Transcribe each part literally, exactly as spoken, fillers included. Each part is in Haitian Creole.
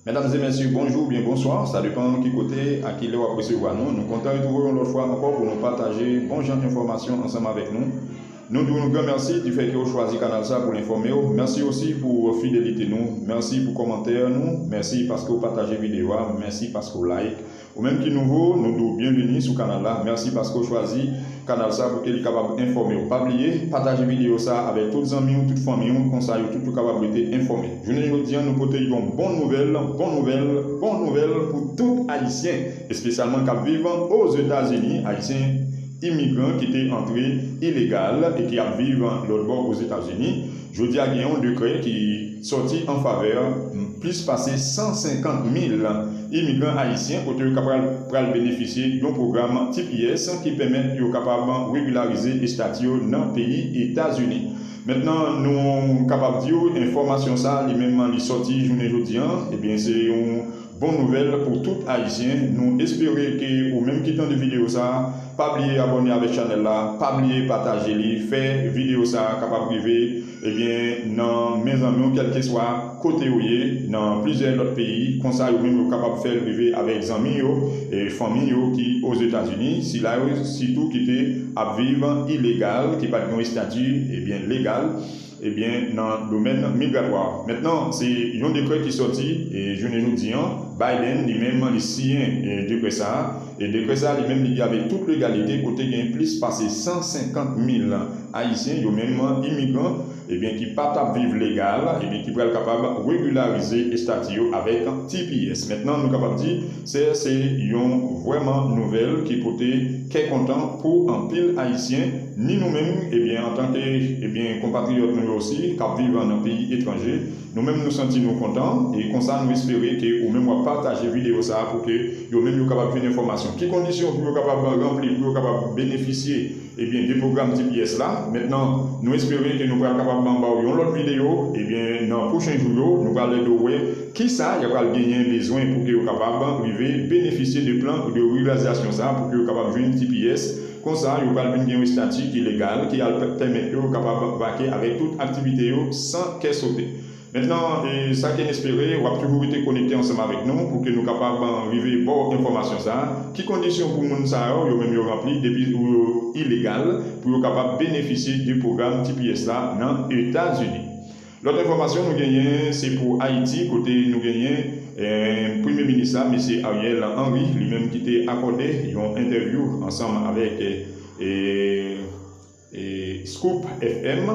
Medam e mesye, bonjou oubyen bonswa, sa depan ki kote, a ki lè w ap resevwa nou. Nou kontan retwouve w yon lòt fwa ankò pou nou pataje bon jan enfòmasyon ansanm avèk nou. Nou di w yon gran mèsi difè ke w chwazi kanal sa pou l enfòme w. Mèsi osi pou fidelite nou. Mèsi pou kòmantè nou. Mèsi paske w pataje videyo a. Mèsi paske w like. Ou menm ki nouvo, nou di w byenveni sou kanal la. Mèsi paske w chwazi kanal sa pou ke li kapab enfòme w. Pa bliye, pataje videyo sa avèk tout zanmi w, tout fanmi w, konsa yo tout yo kapab rete enfòme. Jounen jodi a, nou pote yon bon nouvèl, bon nouvèl, bon nouvèl pou tout Ayisyen, espesyalman k ap viv Ozetazini, Ayisyen imigran ki te antre ilegal e ki ap viv lòt bò Ozetazini. Jodi a, gen yon dekrè ki sòti an favè plis pase san senkant mil imigran ayisyen, kote yo ka pral, pral benefisye yon pwogram T P S ki pèmèt yo kapab regilarize estati yo nan peyi Etazini. Mentnan, nou kapab di w, enfòmasyon sa a, li menm, li sòti jounen jodi a, ebyen, se yon bon nouvèl pou tout Ayisyen. Nou espere ke ou menm ki tande videyo sa a, pa bliye abòne avèk chanèl la, pa bliye pataje li, fè videyo sa a kapab rive, ebyen, nan men zanmi w, kèlkeswa kote yo ye, nan plizyè lòt peyi. Konsa, yo menm, yo kapab fè l rive avèk zanmi yo, e fanmi yo ki Ozetazini, sila yo sitou ki te ap viv ilegal, ki pa t gen yon estati, ebyen, legal, ebyen, nan domèn migratwa. Mentnan, se yon dekrè ki sòti, e jounen jodi a, Biden, li menm, li siyen, e dekrè sa a. E dekrè sa a, li menm, li gen avèk tout legalite, kote gen plis pase san senkant mil Ayisyen, yo menm, imigran, ebyen, ki pa t ap viv legal, ebyen, ki pral kapab regilarize estati yo avèk T P S. Mentnan, nou kapab di, se, se yon vrèman nouvèl ki pote kè kontan pou anpil Ayisyen, ni nou menm, ebyen, antanke, ebyen, konpatriyòt nou yo osi, k ap viv nan peyi etranje, nou menm, nou santi nou kontan, e konsa, nou espere ke ou menm w ap pataje videyo sa a pou ke yo menm yo kapab jwenn enfòmasyon. Ki kondisyon pou yo kapab ranpli, pou yo kapab benefisye, ebyen, de pwogram T P S la? Mentnan, nou espere ke nou pral kapab ba w yon lòt videyo, ebyen, nan pwochen jou yo, nou pral ede w wè kisa y ap pral genyen bezwen pou ke yo kapab rive benefisye de plan de regilazasyon sa a, pou ke yo kapab jwenn T P S. Konsa, yo pral vin gen yon estati ki legal, ki al pè-, pèmèt yo kapab vake avèk tout aktivite yo san kè sote. Mentnan, e, sa ke n espere, w ap toujou rete konekte ansanm avèk nou pou ke nou kapab, e, rive ba w enfòmasyon sa a. Ki kondisyon pou moun sa yo, yo menm yo ranpli, depi ou yo ilegal, pou yo kapab benefisye de pwogram T P S la nan Etazini? Lòt enfòmasyon nou genyen, se pou Ayiti, kote nou genyen, e, Premye Minis la, Mesye Ariel Henry, li menm ki te akòde yon entèvyou ansanm avèk, e, e, Scoop F M,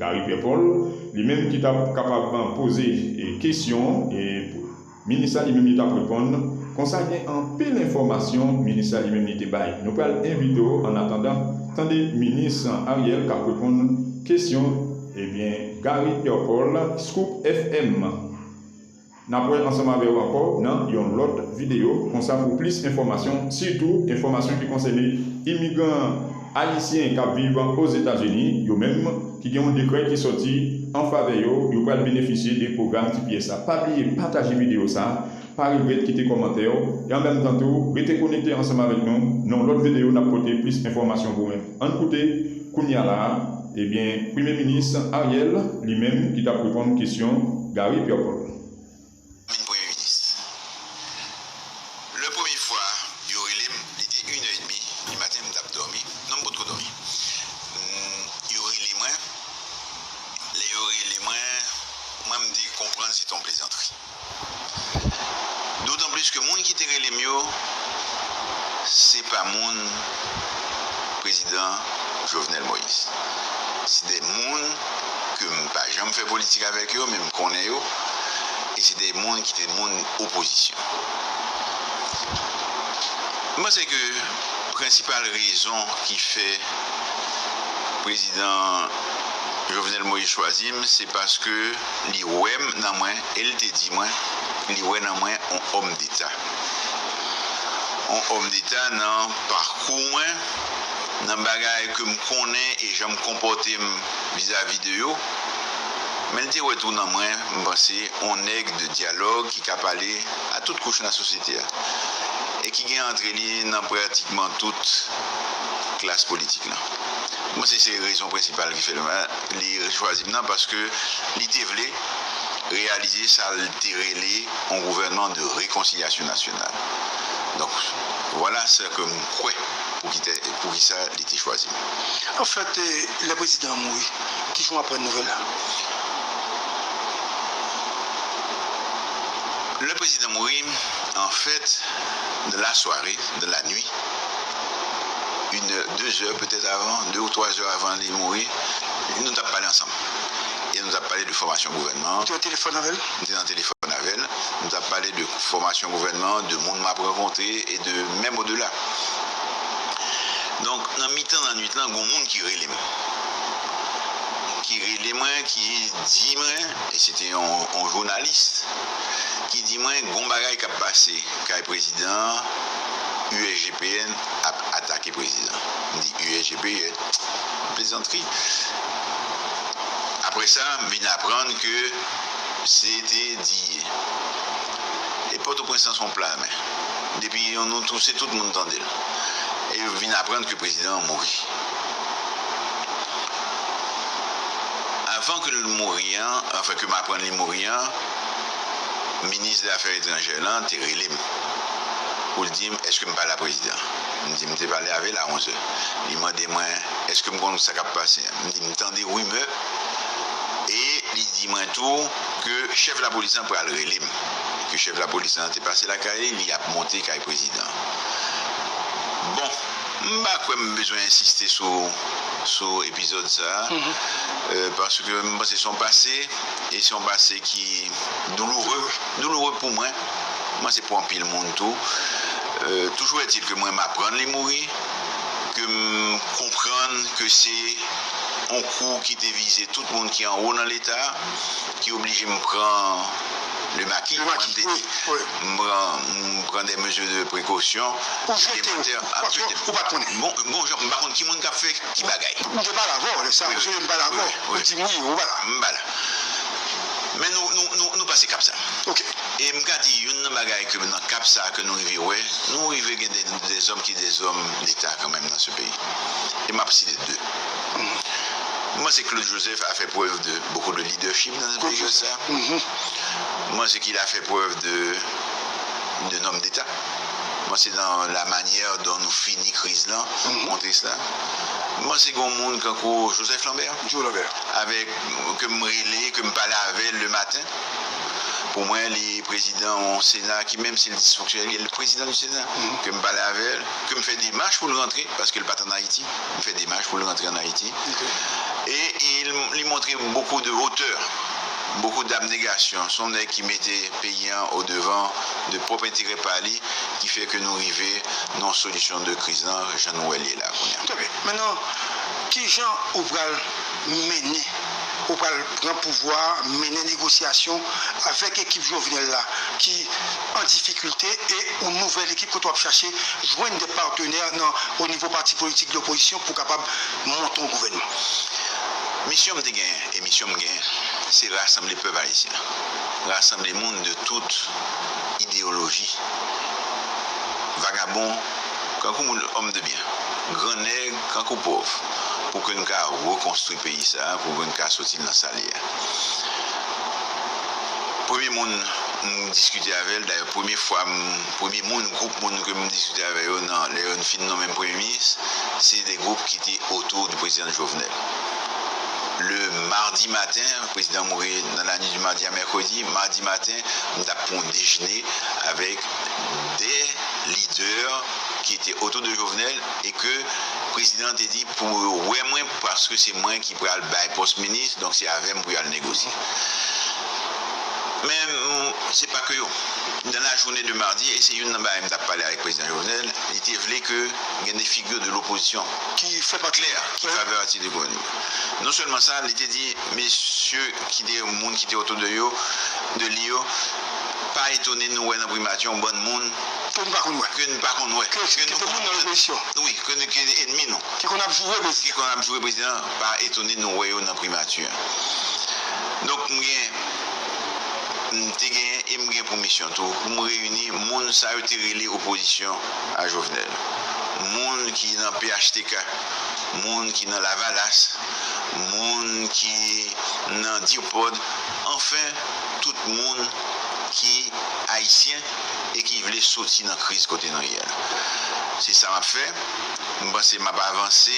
Gary Pierre Paul, li menm ki t ap kapab poze, e, kesyon, e, minis la li menm li t ap reponn. Konsa gen anpil enfòmasyon minis la li menm li te bay. Nou pral envite w, annatandan, tande minis Ariel k ap reponn kesyon, ebyen, Gary Pierre Paul, Scoop F M. N ap wè ansanm avè w ankò nan yon lòt videyo, konsa pou plis enfòmasyon, sitou enfòmasyon ki konsène imigran ayisyen k ap viv Ozetazini, yo menm, ki gen yon dekrè ki sòti an favè yo, yo pral benefisye de pwogram T P S la. Pa bliye pataje videyo sa a, pa regrèt kite kòmantè w, e an menm tan tou, rete konekte ansanm avèk nou, nan yon lòt videyo n ap pote plis enfòmasyon pou ou menm. Ann koute, kounye a la a, ebyen, Premye Minis Ariel, li menm, ki t ap reponn kesyon Gary Pierre Paul. Vin premye minis. Lè premye fwa yo rele m, li te inè edmi di maten, m t ap dòmi. Non, m potko dòmi. Mm, yo rele mwen. Lè yo rele mwen, mwen, m te konprann se te yon plezantri. Dotan plis ke moun ki te rele m yo, se pa moun prezidan Jovenel Moïse. Se de moun ke m pa janm fè politik avèk yo, men m konnen yo, e se de moun ki te moun opozisyon. M panse ke prensipal rezon ki fè prezidan Jovenel Moïse chwazi m, se paske li wè m nan mwen, e l te di mwen, li wè nan mwen yon òm deta. Yon òm deta nan pakou mwen, nan bagay ke m konnen e jan m konpòte m vizavi de yo. Men l te wè tou nan mwen, m panse, yon nèg de dyalòg ki ka pale a tout kouch nan sosyete a e ki gen antre li nan pratikman tout klas politik la. M panse se rezon prensipal ki fè l, li chwazi m nan, paske li te vle reyalize sa l te rele yon gouvènman de rekonsilyasyon nasyonal. Donk, vwala sa ke m kwè pou ki te, pou ki sa li te chwazi m. Anfèt, eh, lè prezidan an mouri, kijan w aprann nouvèl la? Lè prezidan mouri, anfèt, dans la soirée, dans la nuit, une heure, deux heures peut-être avant, deux ou trois heures avant li mouri, nou t ap pale ansanm. E nou t ap pale de fòmasyon gouvènman an. Ou te nan telefòn avè l? M te nan telefòn avè l. Nou t ap pale de fòmasyon gouvènman an, de moun m ap rankontre e de menm odela. Donk, nan mitan lannwit lan, gen yon moun ki rele m. Ki rele mwen, ki di mwen, e se te yon, yon jounalis, ki di mwen, gen yon bagay k ap pase kay prezidan an, U S G P N ap atake prezidan. M di, U S G P N, plezantri. Apre sa, m vin aprann ke se te Diye. E Pòtoprens lan se yon pla mè. Depi yon nou touse, tout moun tande l. E yo vin aprann ke prezidan an mouri. Avan ke l mouri an, anfen, ke m aprann li mouri an, minis dè afè etranjè lan te rele m pou l di m, èske m pale a prezidan? M di, m te pale avè l a onzè. Li mande mwen, èske m konn sa k ap pase an? M di, m tande rimè. E li di mwen tou ke chèf lapolis lan pral rele m. Ke chèf lapolis lan te pase lakay li, li ap monte kay prezidan an. Bon, m pa kwè m bezwen ensiste sou, sou epizòd sa a, euh, paske m panse se yon pase, e se yon pase ki douloure, douloure pou mwen. M panse pou anpil moun tou. Euh, toujours est-il ke mwen, m aprann li mouri, ke m konprann ke se yon kou ki te vize tout moun ki anwo nan Leta, ki oblije m pran le maki, kòm m te di, m pran, m pran des mesures de précaution. Ou jete, ou pa t konnen. Bon, bon, jan, m pa konn ki moun k ap fè ki bagay. M te pale avè w lè sa, m sonje m pale avè w. Ou di m wi, ou pa la. M pa la. Men nou, nou, nou, nou pase kap sa. Ok. E m ka di, youn nan bagay ke nan kap sa ke nou rive wè, nou rive gen de, de zòm ki de zòm deta kanmenm nan se peyi. E m ap site de. M panse Claude Joseph a fè prèv de beaucoup de leadership nan peyi sa. M panse qu'il a fait preuve de, d'un homme d'État. M panse dans la manière dont nou fini kriz lan, montre sa. M panse gen yon moun kankou Joseph Lambert. Joe Lambert. Avèk, ke m rele, ke m pale avè l le maten. Pou mwen, li prezidan yon Sena ki, menm si l disfonksyonèl, li le président du Sénat. Ke m pale avè l, ke m fè demach pou l rantre, paske l pa t ann Ayiti. M fè demach pou l rantre ann Ayiti. E, e li montre beaucoup de hauteur, beaucoup d'abnégation. Se yon nèg ki mete peyi an odevan de pwòp enterè pa li, ki fè ke nou rive nan yon solisyon de kriz lan, jan nou wè l ye la kounye a. Trè byen. Mentnan, kijan ou pral mennen, ou pral pran pouvwa a, mennen negosyasyon avèk ekip Jovenel la ki an difikilte e yon nouvèl ekip kote w ap chache jwenn de patenè nan, o nivo pati politik de lopozisyon pou kapab monte yon gouvènman? Misyon m te genyen e misyon m genyen, se rasanble pèp ayisyen an. Rasanble moun de tout ideyoloji. Vagabon, kankou moun, homme de bien. Grannèg, kankou pòv. Pou ke n ka rekonstwi peyi sa a, pou ke n ka soti l nan sa l ye a. Premye moun m diskite avè l, dayè, premye fwa m, premye moun, gwoup moun ke m diskite avè yo nan, lè yo fin nonmen m premye minis, se de gwoup ki te otou de prezidan Jovenel. Le mardi matin, prezidan mouri dans la nuit du mardi à mercredi, mardi maten, m t ap pran yon dejene avèk de lidè ki te otou de Jovenel e ke prezidan te di pou yo wè mwen paske se mwen ki pral bay pòs minis, donk se avè m pou y al negosye. Men, mm, se pa ke yo. Dans la journée de mardi, e se youn nan bagay m t ap pale avèk prezidan Jovenel, li te vle ke gen de figi de lopozisyon ki fè pati klè, ki fè pati de gouvènman. Non sèlman sa, li te di, mesye ki te, moun ki te otou de yo, de li yo, pa etone nou wè nan primati yon bann moun ke nou pa konn wè. Ke nou pa konn wè. Ke, ke te moun nan lopozisyon. Wi, ke nou, ki ennmi nou. Ki konn ap joure prezidan. Ki konn ap joure prezidan, pa etone nou wè yo nan primati an. Donk, m gen, m te gen, e m gen pou misyon tou, pou m reyini moun sa yo te rele opozisyon a Jovenel. Moun ki nan P H T K, moun ki nan Lavalas, moun ki nan Depòd, anfen, tout moun ki ayisyen e ki vle soti nan kriz kote nou ye a. Se sa m ap fè. M panse m ap avanse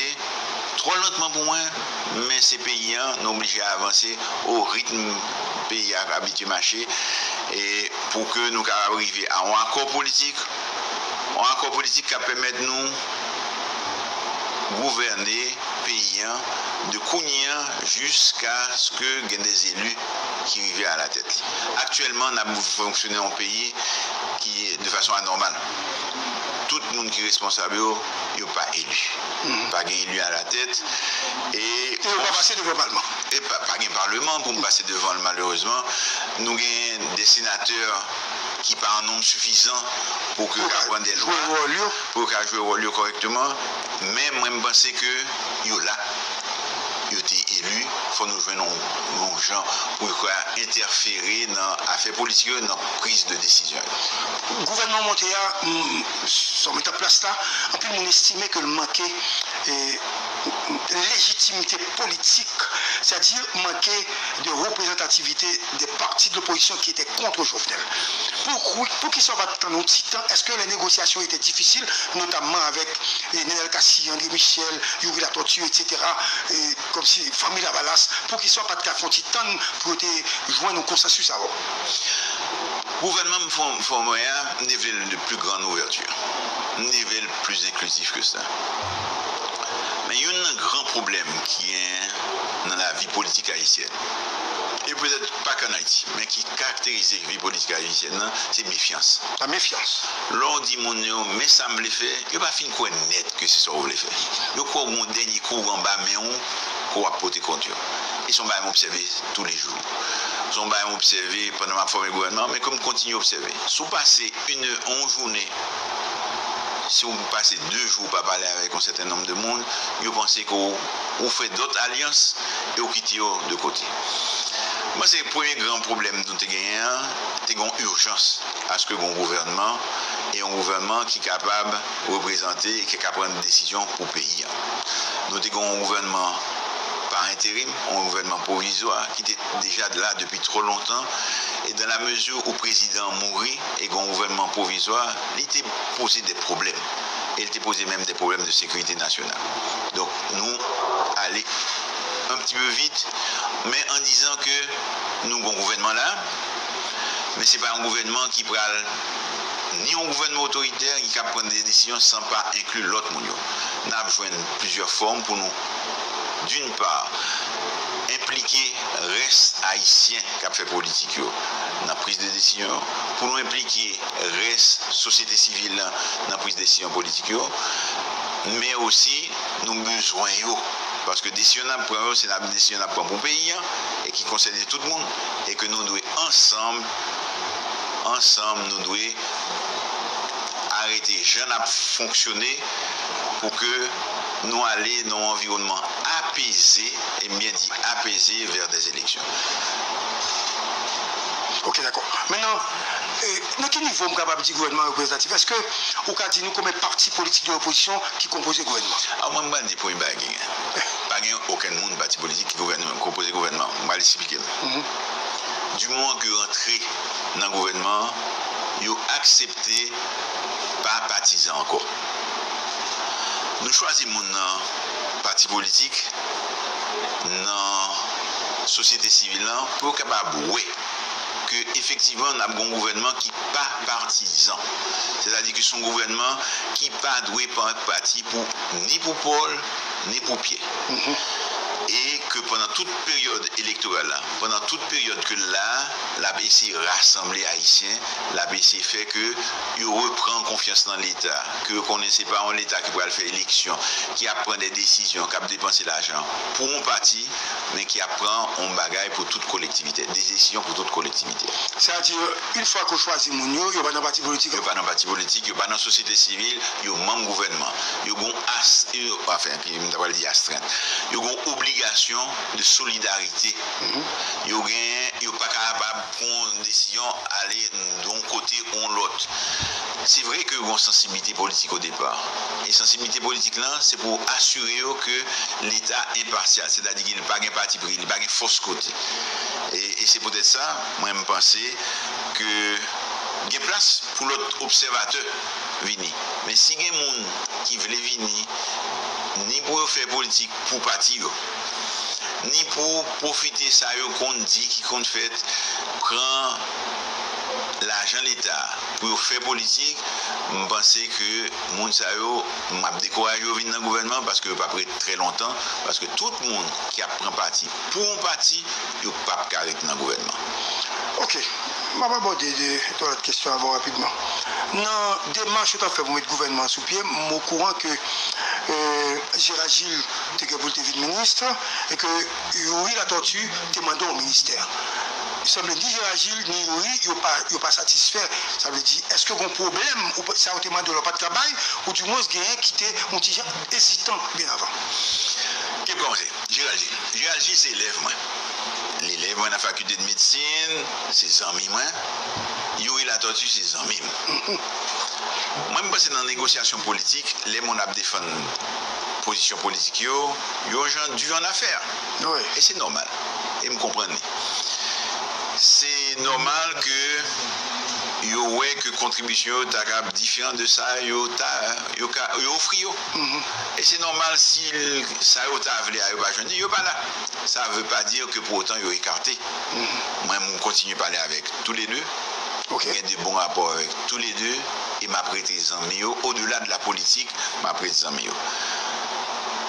twò lantman pou mwen, men se peyi a, nou oblije avanse o ritm peyi a abitye mache, e pou ke nou kapab rive a yon akò politik, yon akò politik k ap pèmèt nou gouvène peyi a de kounye a jiskaske gen de eli ki rive a la tèt li. Aktyèlman, n ap fonksyone yon peyi ki de fason anòmal. Tout moun ki responsab yo, yo pa eli. Pa gen eli a la tèt. E yo pa pase devan palman. E pa, pa gen palman pou m pase devan l, malerezman. Nou gen de senatè ki pa an nonb sifizan pou ke yo ka pran de lwa, pou yo ka jwe wòl yo kòrèkteman. Men mwen, m panse ke yo la. Yo te eli, fò nou jwenn yon, yon jan pou yo ka entèfere nan afè politik yo, nan priz de desizyon yo. Gouvènman monte a, m, sou metaplas la, anpil moun estime ke l manke, e, lejitimite politik, sètadi manke de reprezantativite de pati de lopozisyon ki te kont Jovenel. Pou, pou ki sa w pa t tann yon ti tan, èske lè negosyasyon yo te difisil, notamman avèk, e, Nenel Cassy, André Michel, Youri Latortue, etsetera, e, kòmsi fanmi Lavalas, pou ki sa w pa t ka fè yon ti tann pou yo te jwenn yon konsansis avè w? Gouvènman m fò-, fòme a, m te vle l de pli grann ouvèti. M te vle l pli enklizif ke sa. Men youn nan gran pwoblèm ki genyen nan lavi politik ayisyèn, e petèt pa k ann Ayiti, men ki karakterize vi politik ayisyèn nan, se mefyans. La mefyans. Lè w di moun yo, men sa m vle fè, yo pa fin kwè nèt ke se sa w vle fè. Yo kwè w gen yon dènye kou anba men w ke w ap pote kont yo. E se yon bagay m obsève toulejou. Se yon bagay m obsève pandan m ap fòme gouvènman, men ke m kontinye obsève. Si w pase yon, yon jounen, si w pase de jou w pa pale avèk yon sèten nonb de moun, yo panse ke w, ou fè dòt alyans e w kite yo de kote. M panse premye gran pwoblèm nou te genyen an, te gen yon ijans aske gen yon gouvènman, e yon gouvènman ki kapab reprezante e ki ka pran desizyon pou peyi a. Nou te gen yon gouvènman pa enterim, yon gouvènman pwovizwa ki te deja la depi twò lontan, e dans la mesure où prezidan an mouri e gen yon gouvènman pwovizwa, li te poze de pwoblèm. E li te poze menm de pwoblèm de sekirite nasyonal. Donk, nou ale un petit peu vite, men en disant que nou gen yon gouvènman la, men se pa yon gouvènman ki pral ni yon gouvènman otoritè ki ka pran de desizyon san pa enkli lòt moun yo. N ap jwenn plizyè fòm pou nou, d'une part, enplike rès ayisyen k ap fè politik yo nan priz de desizyon, pou nou enplike rès sosyete sivil lan nan priz desizyon politik yo, men osi nou bezwen yo, paske desizyon n ap pran yo, se desizyon n ap pran pou peyi a, e ki konsène tout moun, e ke nou dwe ansanm, ansanm, nou dwe arete jan n ap fonksyone pou ke nou ale nan yon anviwònman apeze, e m byen di apeze, vè dè eleksyon. Ok, dakò. Mentnan, e, nan ki nivo m kapab di gouvènman reprezantatif? Èske ou ka di nou konbyen pati politik de lopozisyon ki konpoze gouvènman? A, mwen, m pral di premye bagay ki genyen. Pa gen okenn moun, pati politik ki gouvènman, konpoze gouvènman. M pral esplike m. Du moman ke yo antre nan gouvènman an, yo aksepte pa patizan ankò. Nou chwazi moun nan pati politik, nan sosyete sivil lan, pou yo kapab wè ke efektivman n ap gen yon gouvènman ki pa patizan. Sètadi ke se yon gouvènman ki pa dwe pran pati pou, ni pou Pòl, ni pou Pyè. E ke pandan tout peryòd elektoral la, pandan tout peryòd ke l la, l ap eseye rasanble Ayisyen, l ap eseye fè ke yo reprann konfyans nan Leta, ke yo konnen se pa yon Leta ki pral fè eleksyon, ki ap pran de desizyon, k ap depanse lajan pou yon pati, men ki ap pran yon bagay pou tout kolektivite, de desizyon pou tout kolektivite. Sètadi, yon fwa ke w chwazi moun yo, yo pa nan pati politik ankò? Yo pa nan pati politik, yo pa nan sosyete sivil, yo manm gouvènman. Yo gen yon as-, yo, anfen, ki, m ta pral di astrent. Yo gen yon obligasyon de solidarite. Yo gen, yo pa kapab pran yon desizyon, ale yon kote ou yon lòt. Se vre ke yo gen yon sansiblite politik o depa. E sansiblite politik lan, se pou asire yo ke Leta enpasyal, sètadi ke li pa gen patipri, li pa gen fòs kote. E, e se poutèt sa, mwen, m panse ke gen plas pou lòt obsèvatè vini. Men si gen moun ki vle vini, ni pou yo fè politik pou pati yo, ni pou pwofite sa yo konn di ki konn fèt, pran lajan Leta pou yo fè politik, m panse ke moun sa yo, m ap dekouraje yo vin nan gouvènman paske yo p ap ret trè lontan, paske tout moun ki ap pran pati pou yon pati, yo p ap ka ret nan gouvènman. Ok, m ap abòde de, de lòt kesyon avè w rapidman. Nan demach yo t ap fè pou met gouvènman an sou pye, m okouran ke, euh, Gérard Gilles te gen pou l te vin minis e ke Youri Latortue te mande yon ministè. Sanble ni Gérard Gilles ni Youri, yo pa, yo pa satisfè. Sa vle di, èske gen pwoblèm, ou pa, sa yo te mande w la, w pa t ka bay, oudimwens genyen ki te yon ti jan ezitan byen avan? Ki kòmanse? Gérald Gilles. Gérald Gilles se elèv mwen. Li elèv mwen nan fakilte de medsin, se zanmi mwen. Youri Latortue se zanmi m. Mwen, m panse nan negosyasyon politik, lè moun ap defann pozisyon politik yo, yo jan di an afè. Wi. E se nòmal. E m konprann li. Se nòmal ke yo wè ke kontribisyon yo ta kab diferan de sa yo ta, yo ka, yo ofri yo. Mhm. E se nòmal si l, sa yo ta vle a, yo pa jwenn li, yo pa la. Sa vle pa di ke pou otan yo ekate. Mhm. Mwen, m kontinye pale avèk toulede. Ok. Gen de bon rapò avèk toulede e m ap rete zanmi yo. Odela de la politik, m ap rete zanmi yo.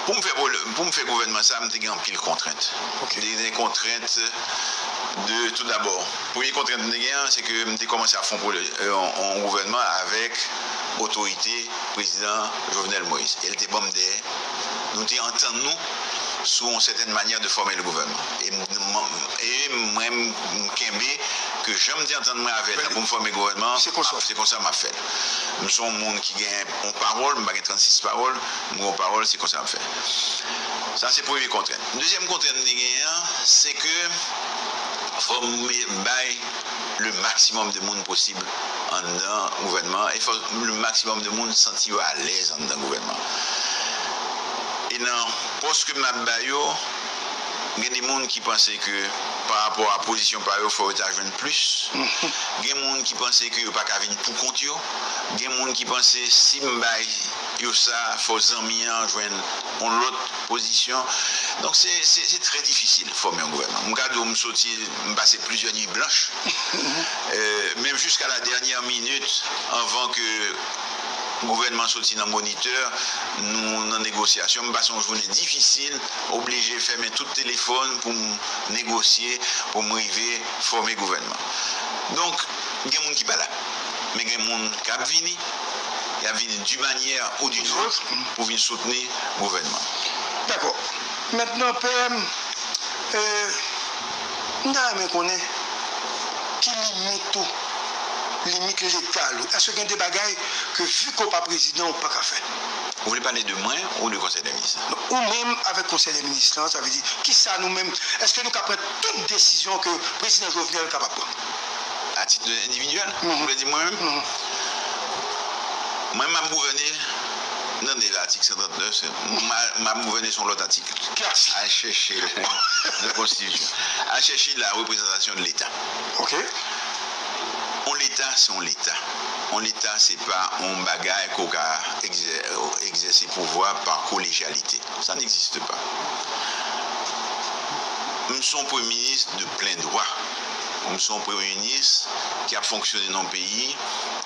Pou m fè pwol-, pou m fè gouvènman sa, m te gen anpil kontrent. Ok. M te gen kontrent de, tout dabò, premye kontrent m te gen an, se ke m te kòmanse ap fè yon pwol-, yon, yon gouvènman avèk otorite prezidan Jovenel Moïse. E l te ban m dèyè. Nou te antann nou sou yon sètèn manyè de fòme le gouvènman. E m, m, e mwen, m, m kenbe ke jan m te antann mwen avè l la pou m fòme gouvènman, se konsa, se konsa m ap fè l. M se yon moun ki gen yon pawòl, m pa gen trannsis pawòl, m gen yon pawòl, se konsa m ap fè. Sa se premye kontrent. Dezyèm kontrent m te genyen an, se ke fò m bay le maximum de moun posib anndan gouvènman e fò le maximum de moun santi yo alèz anndan gouvènman. E nan pòs ke m ap ba yo, gen de moun ki panse ke pa rapò a pozisyon pa yo, fò yo ta jwenn plis. Gen moun ki panse ke yo pa ka vin pou kont yo. Gen moun ki panse si m bay yo sa, fò zanmi an jwenn yon lòt pozisyon. Donk, se, se, se trè difisil fòme yon gouvènman. M ka di w, m soti, m pase plizyè nuit blanch. Euh, menm jiska la dènyè minit, anvan ke gouvènman soti nan monitè, nou nan negosyasyon. M pase yon jounen difisil, oblije fèmen tout telefòn pou m negosye, pou m rive fòme gouvènman. Donk, gen moun ki pa la. Men gen moun k ap vini, y ap vini d'une manière ou d'une autre pou vin soutni gouvènman. Dakò. Mentnan, P M, euh, m ta renmen konnen ki limit ou, limit legal ou. Èske gen de bagay ke, vi ke w pa prezidan, ou pa ka fè? Ou vle pale de mwen ou de Konsèy dè Minis? Non, ou menm avèk Konsèy dè Minis lan, sa vle di, kisa nou menm, èske nou ka pran tout desizyon ke prezidan Jovenel kapab pran? A tit endividyèl, mhm, ou vle di mwen menm? Mhm. Mwen, m ap gouvène nan de atik san trant nèf, se, m a, m ap gouvène sou yon lòt atik. Ki atik? Al chèche l nan konstitisyon. Al chèche la reprezantasyon de Leta. Ok. On Leta, se on Leta. On Leta, se pa on bagay ke w ka egzè-, egzèse pouvwa pa kolejyalite. Ça n'existe pas. M se yon premye minis de plen dwa. M se yon premye minis ki ap fonksyone nan yon peyi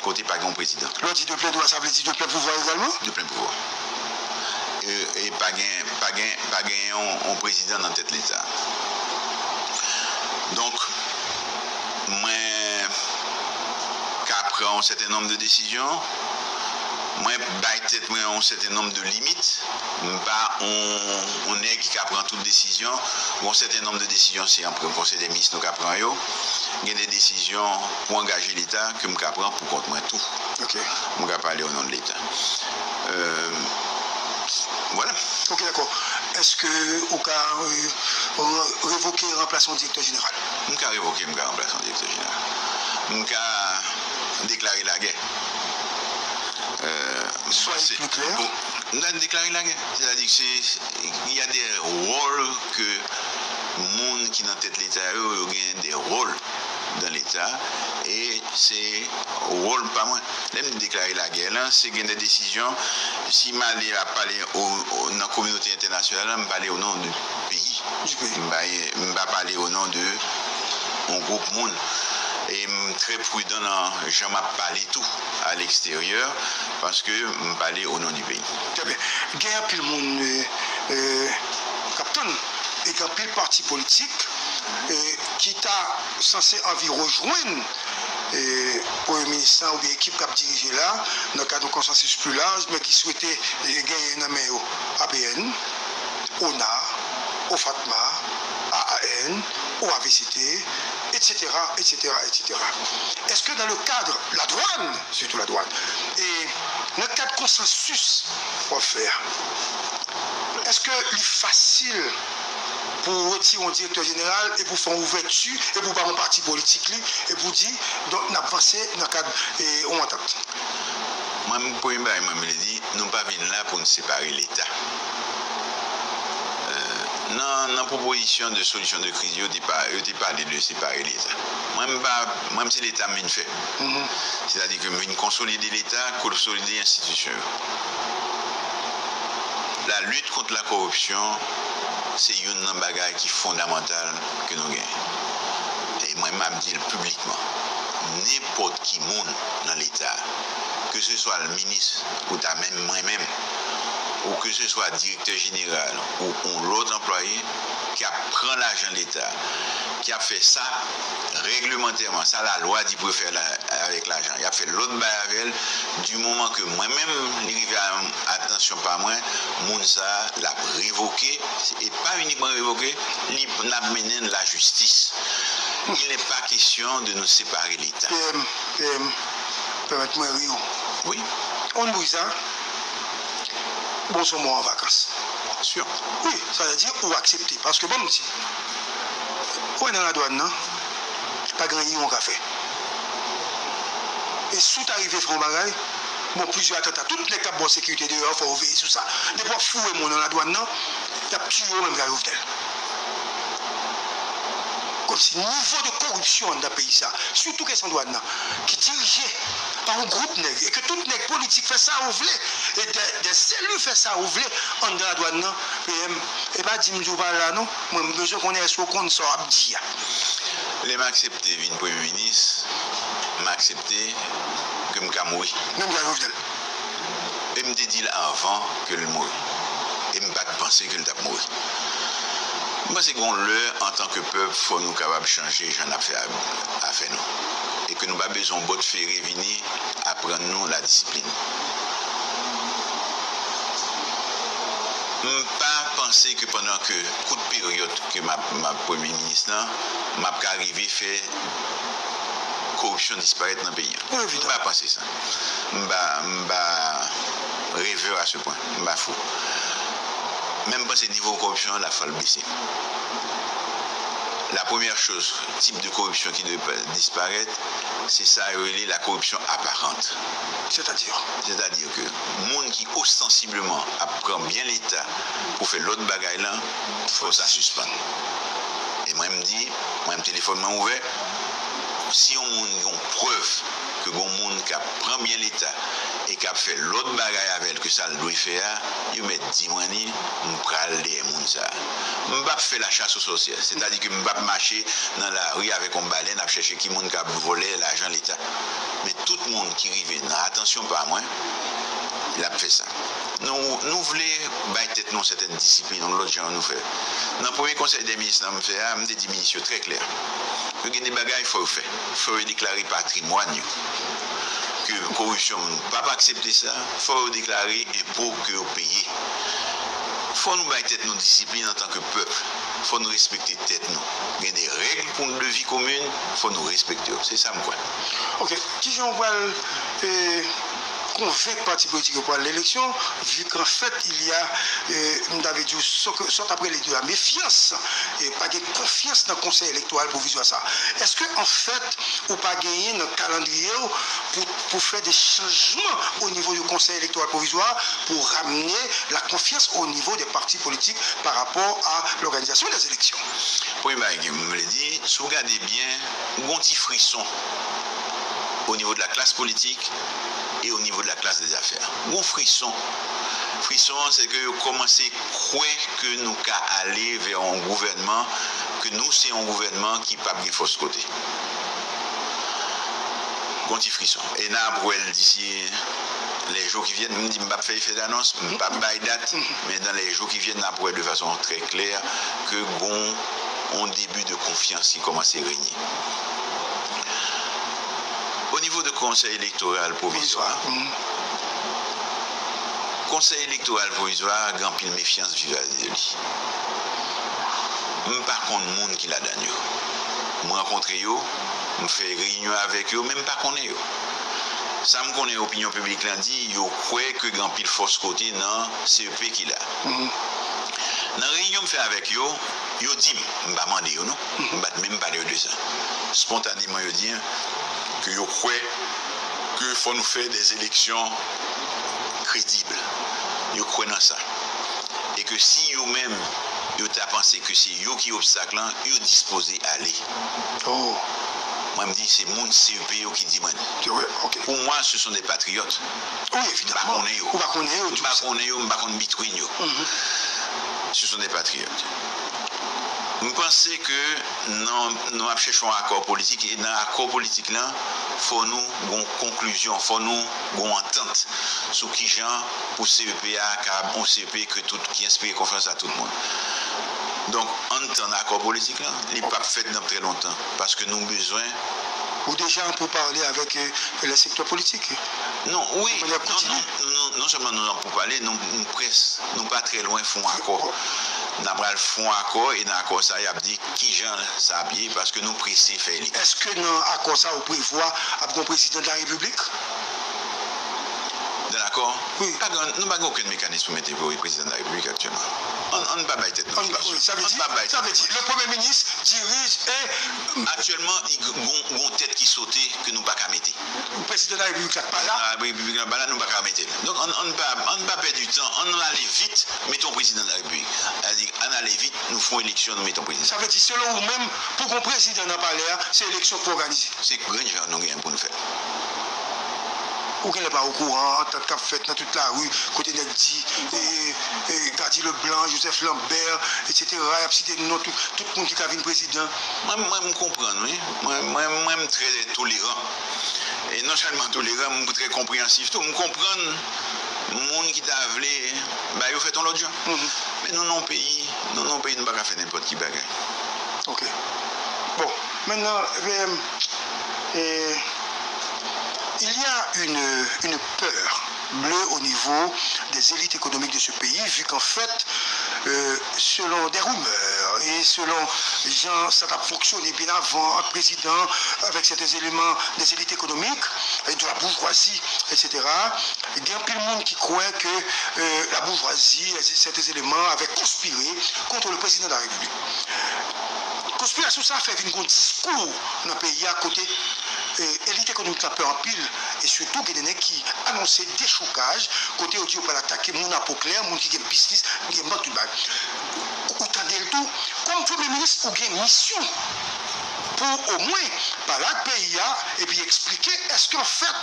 kote pa gen yon prezidan. Lè w di de plen dwa, sa vle di de plen pouvwa egalman? De plen pouvwa. E, e pa gen, pa gen, pa gen yon, yon prezidan nan tèt Leta. Donk, mwen ka pran yon sèten nonb de desizyon, mwen bay tèt mwen yon sèten nonb de limit. M pa yon, yon nèg ki ka pran tout desizyon. Yon sèten nonb de desizyon, se an premye Konsèy dè Minis nou ka pran yo. Gen de desizyon pou angaje Leta ke m ka pran pou kont mwen tou. Ok. Mwen ka pale o non de Leta. Euh, vwala. Ok, dakò. Èske ou ka, euh, re-, revoke ranplasman direktè jeneral? M ka revoke, m ka ranplase yon direktè jeneral. M ka deklare lagè. Euh, Soyez plus clair. Bon, m ka deklare lagè. Sètadi ke se, il y a des rôles que Moun ki nan tèt Leta yo, yo gen de wòl dan Leta, e se wòl pa mwen. Lè m di deklare lagè lan, se gen de desizyon, si m ale ap pale o, o, nan kominote entènasyonal la, m pale o non de peyi. M pa, m pa pale o non de yon gwoup moun. E m trè pridan nan jan m ap pale tou a leksteryè, paske m pale o non di peyi. Trè byen. Gen anpil moun, euh, euh, k ap tann, e gen anpil pati politik, euh, ki ta sanse anvi rejwenn, euh, premye minis lan oubyen ekip k ap dirije la, nan kad yon konsansis pli laj, men ki swete, euh, genyen nan men yo A P N, ona, OFATMA, A A N, O A V C T, et cetera, et cetera, et cetera. Èske nan le kad ladwann, sitou ladwann, e nan kad konsansis w ap fè a, èske li fasil pou w retire yon direktè jeneral e pou w fè yon ouvèti e pou w ba yon pati politik li e pou w di, donk, n ap vanse nan kad, e, yon antant? Mwen, premye bagay mwen vle di, nou pa vin la pou n separe Leta. Euh, nan, nan pwopozisyon de solisyon de kriz, yo te pa, yo te pale de separe Leta. Mwen, m pa, mwen, m se Leta m vin fè. Sètadi ke m vin konsolide Leta, konsolide enstitisyon yo. La lutte contre la corruption, se youn nan bagay ki fondamantal ke nou genyen. E mwen, m ap di l piblikman. Nenpòt ki moun nan Leta, ke se swa l minis ou ta menm mwen menm, ou ke se swa direktè jeneral ou yon lòt anplwaye ki ap pran lajan Leta, ki ap fè sa règlemantèman, sa lalwa di pou yo fè la, avèk lajan, y ap fè lòt bagay avè l, di moman ke mwen menm, li rive a, atansyon pa mwen, moun sa a, l ap revoke, e pa inikman revoke, li, n ap mennen l lajistis. Il n'est pas question de nous séparer Leta. P M, P M, pèmèt mwen ri w. Wi. On bri sa, bon, se yon mò an vakans. Sure. Wi, sa vle di ou aksepte. Paske, bon, m di, ou wè nan ladwann nan, pa gen anyen ou ka fè. E si w ta rive fè yon bagay, bon, plizyè atanta, tout nèg k ap ba w sekirite deyò, fò yo veye sou sa. Depi w ap foure moun nan ladwann nan, y ap tiye w menm jan Jovenel. Kòmsi nivo de koripsyon anndan peyi sa, sitou kesyon dwàn nan, ki dirije pa yon gwoup nèg, e ke tout nèg politik fè sa yo vle, e dè, dè zeli fè sa yo vle anndan ladwann nan, P M, e pa di m di w pa la non, mwen m bezwen konnen èske w konn sa w ap di a. Lè m aksepte vin premye minis, m aksepte ke m ka mouri. Menm jan Jovenel. E m te di l anvan ke l mouri. E m pa t panse ke l t ap mouri. M panse gen yon lè, antanke pèp, fò nou kapab chanje jan n ap fè a-, afè nou. E ke nou pa bezwen yon bòt fere vini aprann nou ladisiplin. M pa panse ke pandan ke kout peryòd ke m ap, m ap premye minis lan, m ap ka rive fè koripsyon disparèt nan peyi a. M pa panse sa. M pa, m pa revè à ce point. M pa fou. Men m panse nivo koripsyon an, l ap fè l bese. La première chose, type de corruption qui devait disparèt, se sa yo rele la corruption apparente. Sètadi? Sètadi ke moun ki ostansibleman ap pran byen Leta pou fè lòt bagay lan, fò sa sispann. E mwen m di, mwen m telefòn mwen ouvè, si yon moun gen yon prèv ke gen yon moun k ap pran byen Leta e k ap fè lòt bagay avè l ke sa l dwe fè a, yo mèt di mwen li, m pral dèyè moun sa a. M p ap fè la chasse aux sorcières, sètadi ke m p ap mache nan lari avèk yon balèn ap chèche ki moun k ap vòlè lajan Leta. Men tout moun ki rive nan atansyon pa mwen, l ap fè sa. Nou, nou vle bay tèt nou yon sètèn disiplin, yon lòt jan nou fè. Nan premye konsèy dè minis lan m fè a, m te di minis yo trè klè. Yo gen de bagay fò yo fè. Fò yo deklare patrimwàn yo. Ke koripsyon, nou p ap aksepte sa. Fò yo deklare enpo ke yo peye. Fò nou bay tèt nou disiplin antanke pèp. Fò nou respekte tèt nou. Gen de règ pou de vi komin, fò nou respekte yo. Se sa m kwè. Ok, kijan w pral, eh, konvenk pati politik yo pou al nan eleksyon, vu qu'en fait, il y a, euh, m ta vle di w, sòt, sòt apre lide la, mefyans, e pa gen konfyans nan Konsèy Elektoral Pwovizwa sa. Èske, an fèt, ou pa genyen nan kalandriye w pou, pou fè de chanjman o nivo de Konsèy Elektoral Pwovizwa pou ramne la konfyans o nivo de pati politik pa rapò a lòganizasyon dè eleksyon? Premye bagay ke m vle di, si w gade byen, ou gon ti frison o nivo de la klas politik e o nivo de la klas dè zafè. Gon frison. Frison an, se ke yo kòmanse kwè ke nou ka ale vè yon gouvènman, ke nou se yon gouvènman ki p ap gen fòs kote. Gon ti frison. E n ap wè l disi les jours qui viennent. M di m p ap fè efè danons, m p ap bay dat, men dans les jours qui viennent, n ap wè de fason trè klè ke gon yon debi de konfyans ki kòmanse renye. O nivo de Konsèy Elektoral Pwovizwa, Konsèy Elektoral Pwovizwa gen anpil mefyans vizavi de li. M pa konn moun ki ladann yo. M rankontre yo, m fè reyinyon avèk yo, men m pa konnen yo. Sa m konnen opinyon piblik lan di, yo kwè ke gen anpil fòs kote nan C E P ki la. Nan reyinyon m fè avèk yo, yo di m, m pa mande yo non, m pa t menm pale yo de sa. Spontaneman, yo di m ke yo kwè ke fò nou fè des élections crédibles. Yo kwè nan sa. E ke si yo menm, yo ta panse ke se yo ki obstak lan, yo dispoze ale. Oh. Mwen, m di, se moun C E P yo ki di mwen. Pou mwen, ce sont des patriotes. Wi, evidaman. M pa konnen yo. Ou pa konnen yo, m pa konnen yo, m pa konn bitwin yo. Ce sont des patriotes. M panse ke nan, nou ap chèche yon akò politik, e nan akò politik lan, fò nou gon konklizyon, fò nou gon antant sou kijan pou C E P a ka yon C E P ke tout, ki enspire konfyans a tout moun. Donk, ann tann akò politik lan, li p ap fèt nan trè lontan, paske nou bezwen. Ou deja an poupale avèk, euh, le sektè politik? Non, wi, non, non, non, non sèlman nou an poupale, nou, nou près, nou pa trè lwen fè yon akò. N ap pral fè yon akò, e nan akò sa, y ap di kijan sa ap ye, paske nou prese fè eleksyon. Èske nan akò sa, ou prevwa ap gon prezidan de la repiblik? Dans l'accord? Wi. Pa gen, nou pa gen okenn mekanis pou mete pou prezidan de la repiblik aktyèlman. Ann, ann pa bay tèt nou. Ann pa, wi, sa vle di, sa vle di, le premye minis dirije e. Aktyèlman, gon, gon tèt ki sote ke nou pa ka mete. Prezidan de la repiblik la pa la. Prezidan de la repiblik la pa la, nou pa ka mete l. Donk, ann, ann pa, ann pa pèdi tan, ann ale vit, mete yon prezidan de la repiblik. Sa vle di, ann ale vit, nou fè yon eleksyon, nou mete yon prezidan. Sa vle di, selon ou menm, pou gon prezidan nan palè a, se eleksyon pou òganize? Se grenn jan nou gen pou n fè. Ou genlè pa okouran antant k ap fèt nan tout lari, kote nèg di, e, e, Gady Leblanc, Joseph Lambert, etsetera, y ap site non tout, tout moun ki ka vin prezidan. Mwen, mwen, m konprann, wi. Mwen, mwen, mwen, m trè toleran. E non sèlman toleran, m trè konpreyansif tou. M konprann moun ki ta vle ba yo fèt yon lòt jan. Men nou nan yon peyi, nou nan yon peyi, nou pa ka fè nenpòt ki bagay. Ok. Bon, maintenant, euh, euh, il y a une, une peur bleue au niveau des élites économiques de ce pays, vu qu'en fait, euh, selon des rumeurs et selon jan sa t ap fonksyone byen avan ant prezidan avèk sèten eleman des élites économiques et de la bourgeoisie, etsetera, gen anpil moun ki kwè ke, euh, la bourgeoisie et certains éléments avaient conspiré contre le président de la République. Konspirasyon sa fè vin gon diskou nan peyi a kote, eh, elit ekonomik la pè anpil, e sitou gen de nèg ki anonse dechoukaj, kote yo di yo pral atake moun a po klè, moun ki gen biznis, gen bank, tout bagay. Ou tande l tou, kòm premye minis, ou gen misyon pou omwen pale ak peyi a, epi eksplike, èske anfèt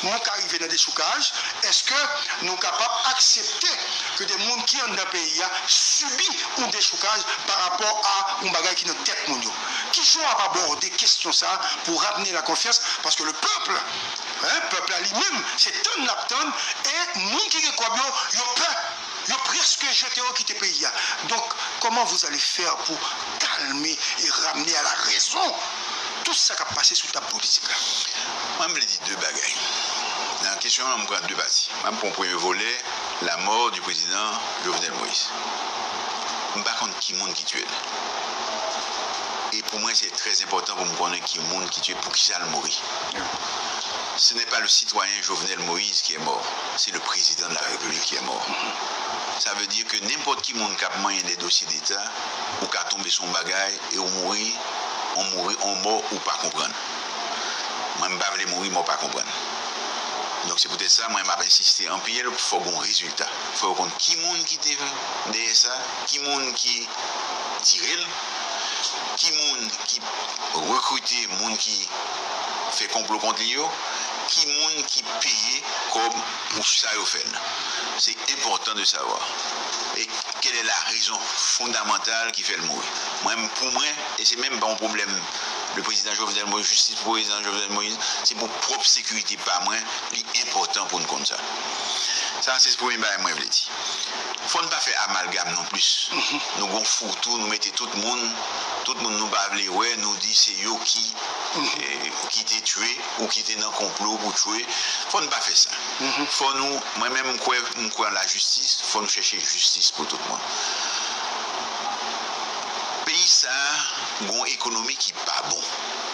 nou ka rive nan dechoukaj? Èske nou kapab aksepte ke de moun ki anndan peyi a sibi yon dechoukaj pa rapò a yon bagay ki nan tèt moun yo? Kijan w ap abòde kesyon sa a pou ramne la konfyans? Paske le peuple, hein, pèp la li menm, se tann l ap tann, e moun ki gen kòb yo, yo pè, yo prèske jete yo kite peyi a. Donk, comment vous allez faire pour calmer et ramener à la raison tout sa k ap pase sou tab politik la? Mwen, m vle di de bagay. Nan kesyon an, m pran de pati. Mwen, m pran premye volè, la mort du président Jovenel Moïse. M pa konn ki moun ki tiye l. E pou mwen, se trè enpòtan pou m konnen ki moun ki tiye, poukisa l mouri. Ce n'est pas le citoyen Jovenel Moïse qui est mort, c'est le président de la République qui est mort. Sa vle di ke nenpòt ki moun k ap manyen de dosye deta, ou ka tonbe sou yon bagay e ou mouri, ou mouri yon mò ou pa konprann. Mwen, m pa vle mouri mò pa konprann. Donk, se poutèt sa, mwen, m ap ensiste anpil, fò gen yon rezilta. Fò yo konn ki moun ki te dèyè sa, ki moun ki tire l, ki moun ki rekrite moun ki fè konplo kont li yo, ki moun ki peye kòb pou sa yo fè l. C'est important de savoir. Et quelle est la raison fondamentale qui fait l mouri? Mwen, pou mwen, e se menm pa yon pwoblèm de prezidan Jovenel Moïse, jistis pou prezidan Jovenel Moïse, se pou pwòp sekirite pa mwen, li enpòtan pou n konn sa. Sa, se premye bagay mwen vle di. Fò n pa fè amalgam non plis. Nou gon foutou, nou mete tout moun, tout moun nou pa vle wè, nou di se yo ki, eh, ki te tye ou ki te nan konplo pou tye. Fò n pa fè sa. Fò nou, mwen menm, m kwè, m kwè an lajistis, fò nou chèche jistis pou tout moun. Peyi sa a gon ekonomi ki pa bon.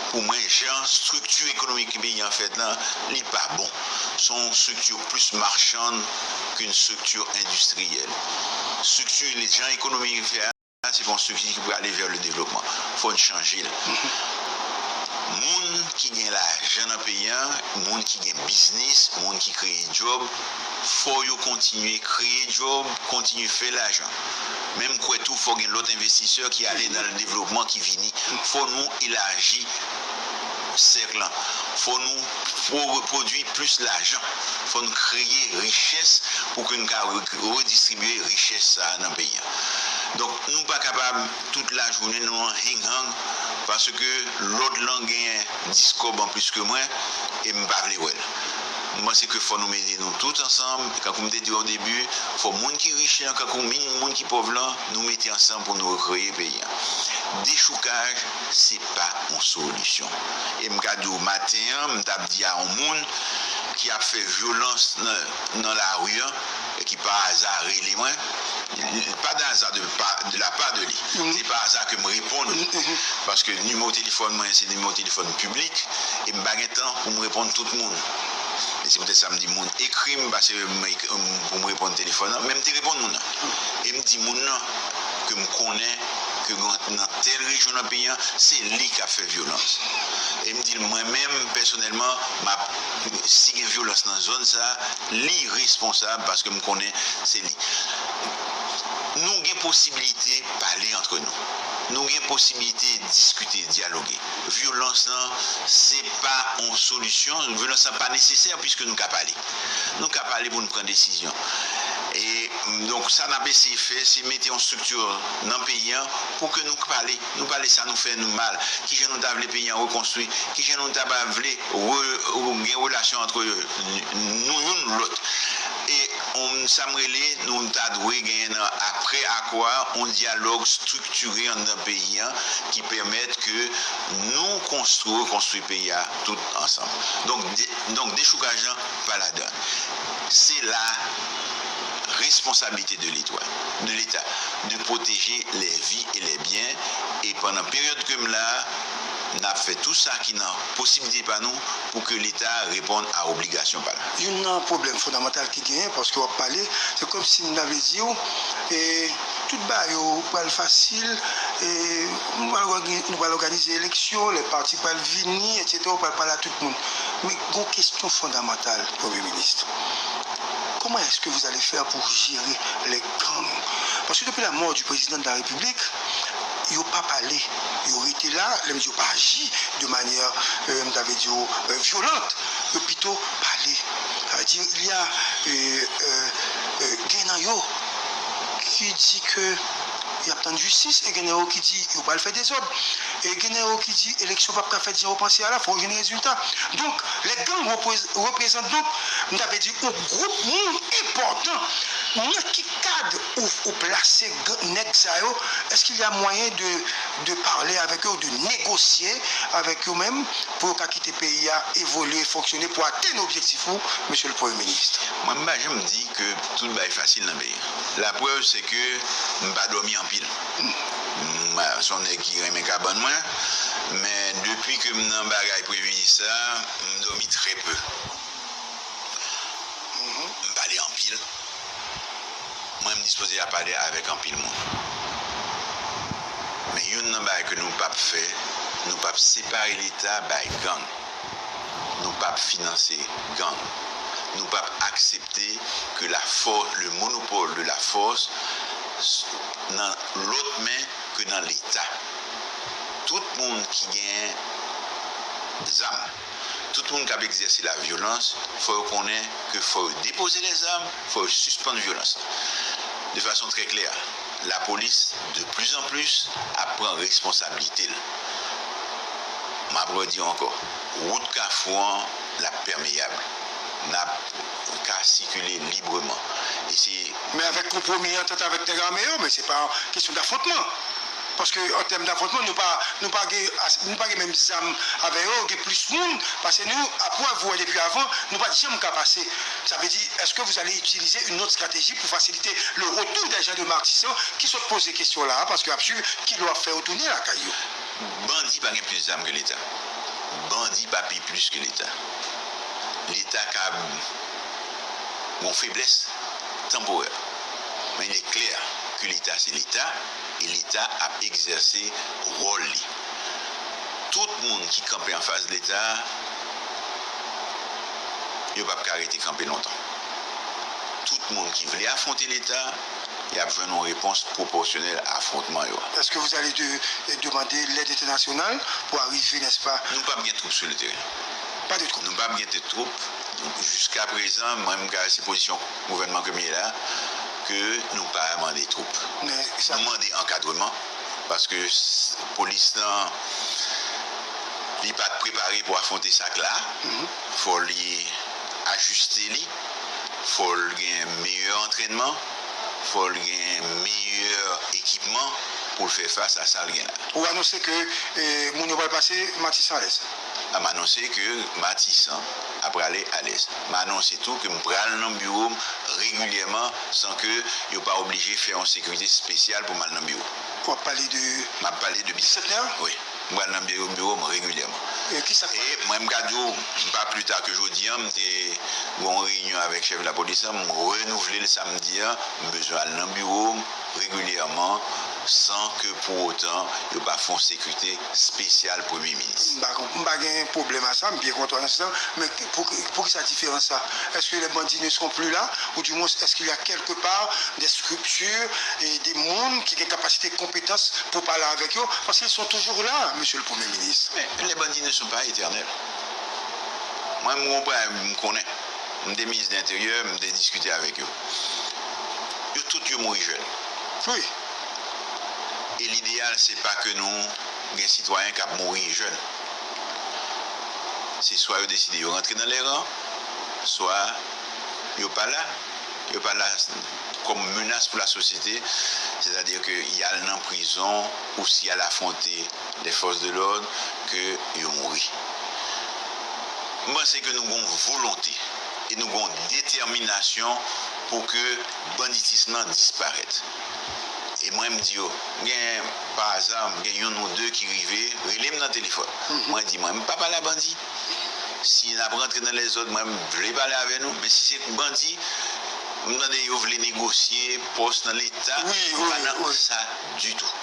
Pou mwen, jan estrikti ekonomik peyi an fèt la, li pa bon. Se yon estrikti plis machann ke yon estrikti endistriyèl. Estrikti, jan ekonomi fè a, se pa yon estrikti ki prale vè le devlopman. Fò n chanje l. Moun ki gen lajan nan peyi a, moun ki gen biznis, moun ki kreye djòb, fò yo kontinye kreye djòb, kontinye fè lajan. Men m kwè tou, fò gen lòt envestisè ki ale nan devlopman ki vini. Fò nou elaji sèk lan. Fò nou pwo-, pwodui plis lajan. Fò n kreye richès pou ke n ka re-, redistribye richès sa a nan peyi a. Donk, nou pa kapab tout lajounen nou an heng-hang paske lòt lan gen dis kòb anplis ke mwen e m pa vle wè l. M panse ke fò nou mete nou tout ansanm, kankou m te di w o debi, fò moun ki rich lan, kankou min-, moun ki pòv lan, nou mete ansanm pou nou rekreye peyi a. Dechoukaj, se pa yon solisyon. E m ka di w, maten an, m t ap di a yon moun ki ap fè vyolans nan, nan lari an, e ki pa aza rele mwen, pa de aza de pa, de la pa de li. Se pa aza ke m reponn, paske nimewo telefòn mwen, se nimewo telefòn piblik, e m pa gen tan pou m reponn tout moun. E se poutèt sa m di moun ekri m, pase m ek-, m, pou m reponn telefòn nan, men m te reponn moun nan. E m di moun nan ke m konnen ke nan, nan tèl rejyon nan peyi an, se li k ap fè vyolans. E m di l, mwen menm, pèsonèlman, m ap, si gen vyolans nan zòn sa a, li responsab paske m konnen se li. Nou gen posiblite pale antre nou. Nou gen posiblite diskite, dyaloge. Vyolans lan, se pa yon solisyon. Vyolans lan pa nesesè piske nou ka pale. Nou ka pale pou n pran desizyon. E, donk, sa n ap eseye fè, se mete yon estrikti nan peyi an pou ke nou pale. Nou pale sa nou fè nou mal. Kijan nou ta vle peyi an rekonstwi? Kijan nou ta va vle re-, gen relasyon antre nou youn lòt? E, on, sa m rele, nou ta dwe genyen nan apre akò a, yon dyalòg estriktire anndan peyi an ki pèmèt ke nou konstwi, rekonstwi peyi a tout ansanm. Donk, de-, donk dechoukaj lan pa ladan. Se la responsabilité de l'État, de l'État, de protéger les vies et les biens. E pandan peryòd ke m la a, n ap fè tou sa ki nan posiblite pa nou pou ke Leta reponn a obligasyon pa l. Youn nan pwoblèm fondamantal ki genyen, paske w ap pale, se kòmsi m ta vle di w, e, tout bagay yo pral fasil, e, nou pral ògani-, nou pral òganize eleksyon, lè pati pral vini, etsetera, w pral pale a tout moun. Men gon kesyon fondamantal, Premye Minis. Comment est-ce que vous allez faire pour gérer les gangs? Parce que depuis la mort du président de la République, yo pa pale, yo rete la, lè m di yo pa aji de manière, euh, m ta vle di, euh, violente, yo pito pale. Sa vle di, il y a, euh, euh, euh, gen nan yo ki di ke y ap tann jistis, e gen nan yo ki di yo pral fè dezòd. E gen nan yo ki di eleksyon p ap ka fèt jan yo panse a la, fò yo jwenn rezilta. Donk, lè gang reprez-, reprezant, donk, m ta vle di, yon gwoup moun enpòtan. Nan ki kad ou, ou plase g-, nèg sa yo? Est-ce qu'il y a moyen de, de parler avec eux, de négocier avec eux-mêmes, pou yo ka kite peyi a evolye, fonksyone, pou atenn objektif ou, Mesye le Premye Minis? Mwen, m pa janm di ke tout bagay fasil nan peyi a. Laprèv, se ke m pa dòmi anpil. M, se yon nèg ki renmen kabann mwen, men depi ke m nan bagay Premye Minis sa, m dòmi Trè pe. M pale anpil. Mwen, m dispoze a pale avèk anpil moun. Men youn nan bagay ke nou p ap fè, nou p ap separe Leta bay gang. Nou p ap finanse gang. Nou p ap aksepte ke la fò-, le monopole de la force s-, nan lòt men ke nan Leta. Tout moun ki gen zam, tout moun k ap egzèse la vyolans, fò yo konnen ke fò yo depoze lèzam, fò yo sispann vyolans. De fason trè klè, lapolis, de plus en plus, ap pran responsablite l. M ap redi ankò, wout Kafou an, l ap pèmeyab. N ap ka sikile libreman. E se Men avèk konpwomi, antant avèk nèg ame yo, men se pa kesyon dafwontman. Paske an tèm dafwontman, nou pa, nou pa gen as-, nou pa gen menm zam avè yo, gen plis moun pase nou. Aprè, ou wè depi avan, nou pa t janm ka pase. Sa vle di, èske vous allez utiliser une autre stratégie pour faciliter le retour des gens de Matisan ki sot poze kesyon la a, paske y ap swiv ki lè w ap fè yo tounen lakay yo? Bandi pa gen plis zam ke Leta. Bandi pa pi plis ke Leta. Leta ka gon feblès tanporè. Men il est clair que Leta se Leta, e Leta ap egzèse wòl li. Tout moun ki kanpe anfas Leta, yo p ap ka rete kanpe lontan. Tout moun ki vle afwonte Leta, y ap jwenn yon repons pwopòsyonèl a afwontman yo. Est-ce que vous allez de-, demander l'aide internationale pour arriver, n'est-ce pas? Nou p ap gen twoup sou le teren. Pas de troupe. Nou p ap gen twoup. Jiska prezan, mwen, m ka, se pozisyon gouvènman ke m ye la, ke nou pa mande twoup. Men sa Nou mande ankadreman, paske s-, polis lan, li pa t prepare pou afwonte sa k la. Fò li ajiste li, fò l gen meyè antrènman, fò l gen meyè ekipman pou l fè fas a sa l gen la. Ou anonse ke, eh, moun yo pral pase Matisan alèz. M anonse ke Matisan ap prale alèz. M anonse tou ke m pral nan biwo m regilyèman san ke yo pa oblije fè yon sekirite espesyal pou m al nan biwo. W ap pale de M ap pale de Bisantnè? Wi. M pral nan biwo, biwo m regilyèman. E ki sa k E mwen, m ka di w, pa pli ta ke jodi a, m te gen yon reyinyon avèk chèf lapolis la, m renouvle l samdi a, m bezwen al nan biwo m regilyèman, san ke pou otan yo pa fè yon sekirite espesyal premye minis. M pa konp-, m pa gen pwoblèm a sa, m byen kontan nan sa, men pou, poukisa diferans sa? Est-ce que les bandits ne seront plus là? Ou du moins, est-ce qu'il y a quelque part des structures et des moun ki gen kapasite, konpetans pou pale avèk yo? Parce qu'ils sont toujours là, Monsieur le Premier ministre. Men, les bandits ne sont pas éternels. Mwen, m konprann, m konnen. M te minis de lenteryè, m te diskite avèk yo. Yo tout yo mouri jèn. Wi. E lideyal, se pa ke nou gen sitwayen k ap mouri jèn. Se swa yo deside yo rantre nan lè ran, swa yo pa la. Yo pa la kòm menas pou lasosyete, sètadi ke y al nan prizon ou si y al afwonte les forces de l'ordre, ke yo mouri. M panse ke nou gon volonte e nou gon detèminasyon pou ke banditism nan disparèt. E mwen, m di yo, gen, pa aza, gen youn ou de ki rive rele m nan telefòn. Mwen di, mwen, m pa pale a bandi. Si n ap rantre nan lèzòd, mwen, m vle pale avè nou, men si se bandi, m tande yo vle negosye pòs nan Leta, Wi, m pa wi, nan wi. sa ditou.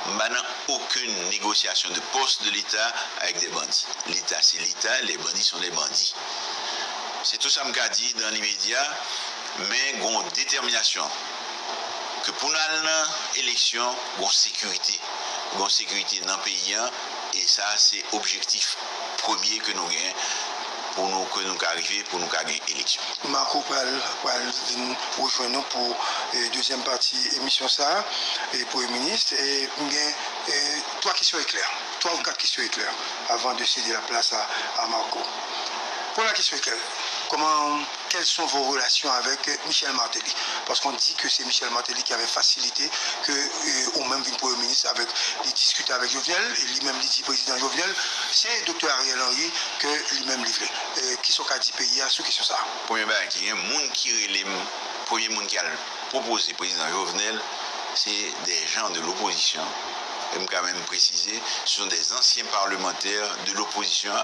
M pa nan okenn negosyasyon de pòs de Leta avèk de bandi. Leta se Leta, les bandits sont des bandits. Se tou sa m ka di dan limedya, men gon detèminasyon ke pou n al nan eleksyon, gon sekirite. Gon sekirite nan peyi an, e sa se objektif premye ke nou gen pou nou, ke nou ka rive, pou nou ka gen eleksyon. Marco pral, pral vin rejwenn nou pou, eh, dezyèm pati emisyon sa a, eh, Premye Minis. E m gen, eh, twa kesyon eklè, twa ou kat kesyon eklè, avan de sede la plas a, a Marco. Premyè kesyon eklè, kòman Quelles sont vos relations avec, euh, Michel Martelly? Parce qu'on dit que c'est Michel Martelly qui avait facilité que, euh, ou menm vin premye minis avèk, li diskite avèk Jovenel, e li menm li di prezidan Jovenel, se Doktè Ariel Henry ke li menm li vle. Euh, kisa w ka di peyi a sou kesyon sa a? Premye bagay ki gen, moun ki rele m, premye moun ki al pwopoze prezidan Jovenel, se des gens de l'opposition. E m ka menm presize, ce sont des anciens parlementaires de l'opposition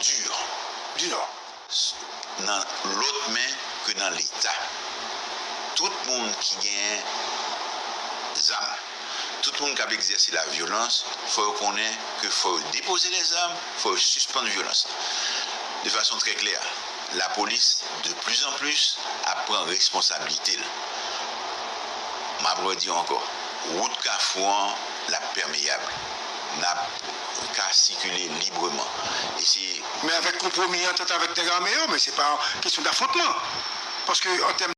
dure. nan lòt men ke nan Leta. Tout moun ki gen zam, tout moun k ap egzèse la vyolans, fò yo konnen ke fò yo depoze lèzam, fò yo sispann vyolans. De fason trè klè, lapolis, de plis an plis, ap pran responsablite l. M ap redi ankò, wout Kafou an, l ap pèmeyab. N ap ka sikile libreman. E se Men avèk konpwomi, antant avèk nèg ame yo, men se pa kesyon dafwontman. Paske an tèm